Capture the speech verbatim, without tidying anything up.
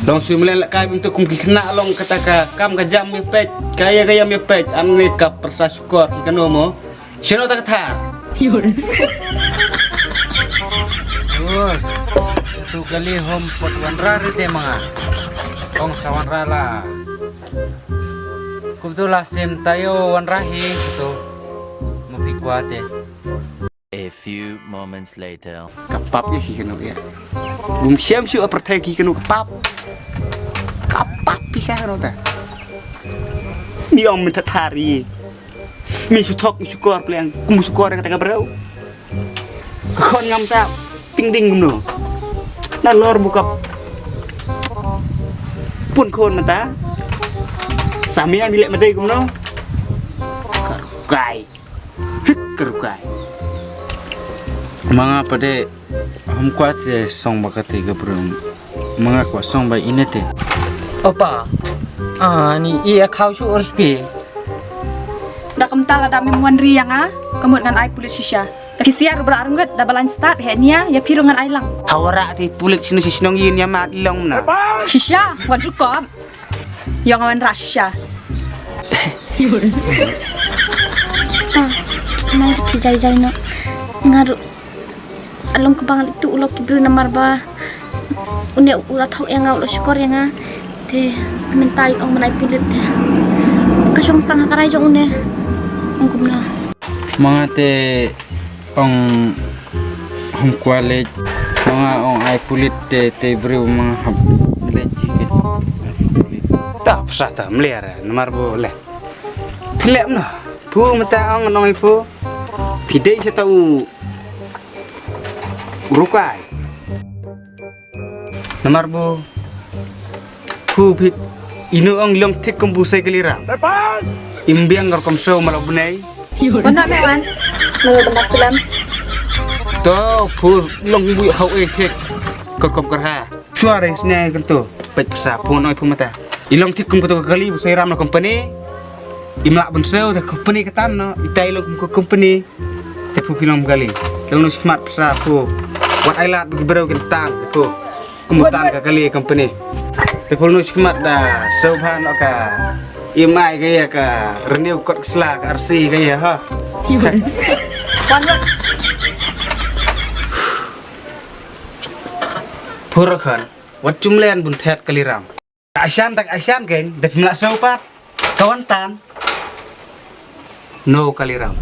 Long shu mlien la kai bym tu kum ki khynnah long kata ka kam ka jam ïa peit, ka ïa ka ïam ïa peit, ane ka pyrsa shukor ki kano mo. Shano ta ka thar. Oi, tu kali hom pot wanrah rite ma nga. Ong sa wanrah la. Kumtu la sim taïew wanrah hi kumtu. Mo phi kwah te. A few moments later. Ka pap ïa ki kano ïa. Bym shem shuh ha pyrthei ki kano ka pap. Ka pap pisa kano ta. Ni ong mynta thari. Mi shu thok mi shukor pliang. Kum shukor kata ka breu. Ka khon ngam ta. Ting ding kumno. Na lor bukap. Pun khon mynta. Samia mi lek madai kumno. Ka rukai. Hik ka rukai. Ma nga pat de hom kwah te song ba kate ka brem. Ma nga kwah song ba ine te. Opa. Ah, ni i a khaw shu ur spi. Da kumta lada mem wanrah ïa nga, ka mut ngan ai pulit shisha. Da ki siar u Bah Arngut da balang stad heh nia ïa phi ruh ngan ai lang. Hawara te pulit shisha shisha nong ïa nia mat long na. Shisha, wat ju kop. Ïa nga wanrah shisha. Ah, nai ri phi jai jai noh. Nga ruh. Along ka bang tu u lok ki briew namar ba. Une u la thok ïa nga u la shukor ïa nga. Te mynta i ong ban ai pulit te. Ka shong stang ha ka rai jong une. Ong kumno. Ma nga te ong hom kwah leit. Ma nga ong ai pulit te te briew ma nga hap leit jingkit. Ta pyrsa ta mlien namar ba leh. Phi leh na. Phu mynta ong nong i phu. Phi dei sha ta u rukai. Namar ba phu phi ino ong long thik kum bu sei kali ram. Im biang kar kom show malo bnai. Wan na me wan. Nang benar film. To phu long bu hau eh thik. Kar kom kar ha. Shuwa re sne kan to. Pet pesa phu noi phu mata. I long thik kum kato kali bu sei ram na company. Im lah ban show ta company katan no. Itai long kum company. Te phu ki long kali. Te long no shikmat pesa phu. Wat ai lad bu ki breu kan tan phu. Kum tan ka kali company. Te phu no shikmat da show bha no ka. Im ai ka ïa ka renew kot sla ka R C ka ïa ha. Wan wan. Phu ra khan. Wat chum len bun thet kali ram. Ashan tak ashan keng, da phim lah show pat. Ka wan tan. No kali ram.